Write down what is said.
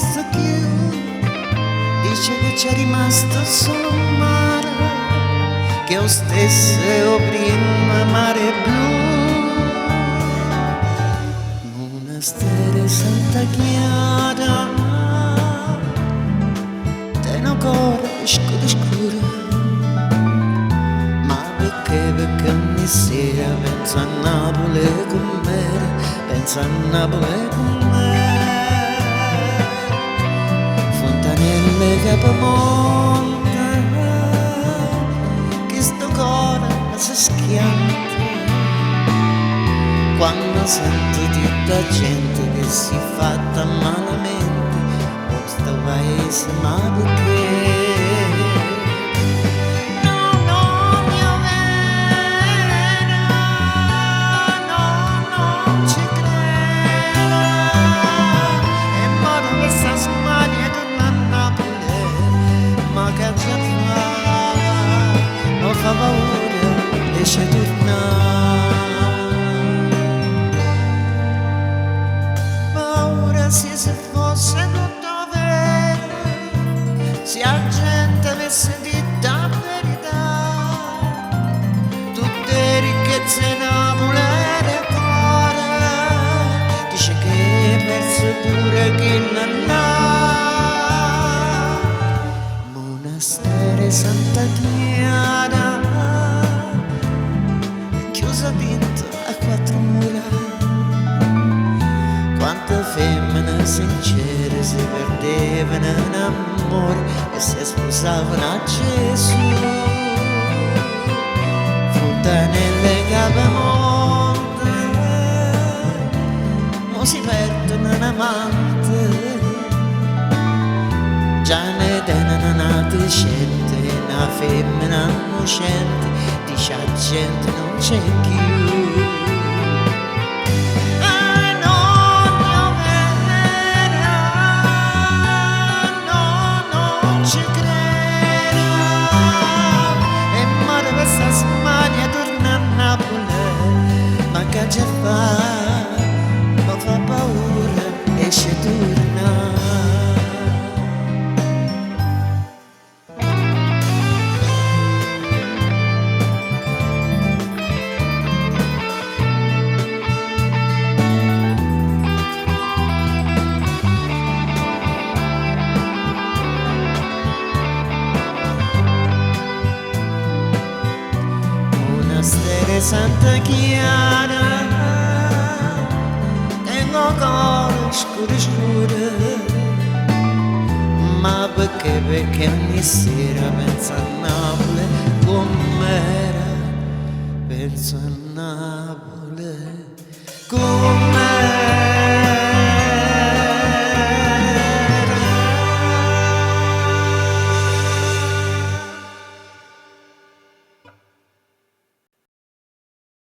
visto cchiù. Dice che c'è rimasto solo 'o mare, che è 'o stesso 'e 'o primmo mare blu. Monastero 'e Santa Chiara, tene 'o core scuro scuro, ma pecché, pecché ogni sera penzo a Napule comm'era, penzo a Napule comm'era. Funtanella 'e Capemonte, chistu core se schianta quanno sente tutt' 'a gente che s'è fatta malamente 'o sto paese, ma pecché? No, nun è overo, no, nun ce crero. E moro pe' 'sta smania 'e turnà a Napule, ma che aggia fa? Me fa paura 'e ce turnà. Paura si si fosse tutto overo, si 'a gente avesse ditto 'a verità, tutte 'e ricchezze 'e Napule era 'o core, dice che 'e perso pure chillo là. Monastero 'e Santa Chiara, chiuso dinto a quattro mura, quante femmene sincere se perdevano in ammore e se sposavano a Gesù. Funtanella 'e Capemonte, mo si perdono n'amante, già ne teneno n'ate ciente, na femmena innocente, dice 'a gente nun c'è cchiù. Ah, nun è overo, no, nun ce crero. E moro pe' 'sta smania 'e turnà a Napule, ma che aggia fa? Me fa paura 'e ce turnà. Monastero 'e Santa Chiara, tengo 'o core scuro scuro, ma pecché, pecché ogni sera penso a Napule comm'era, penso a Napule.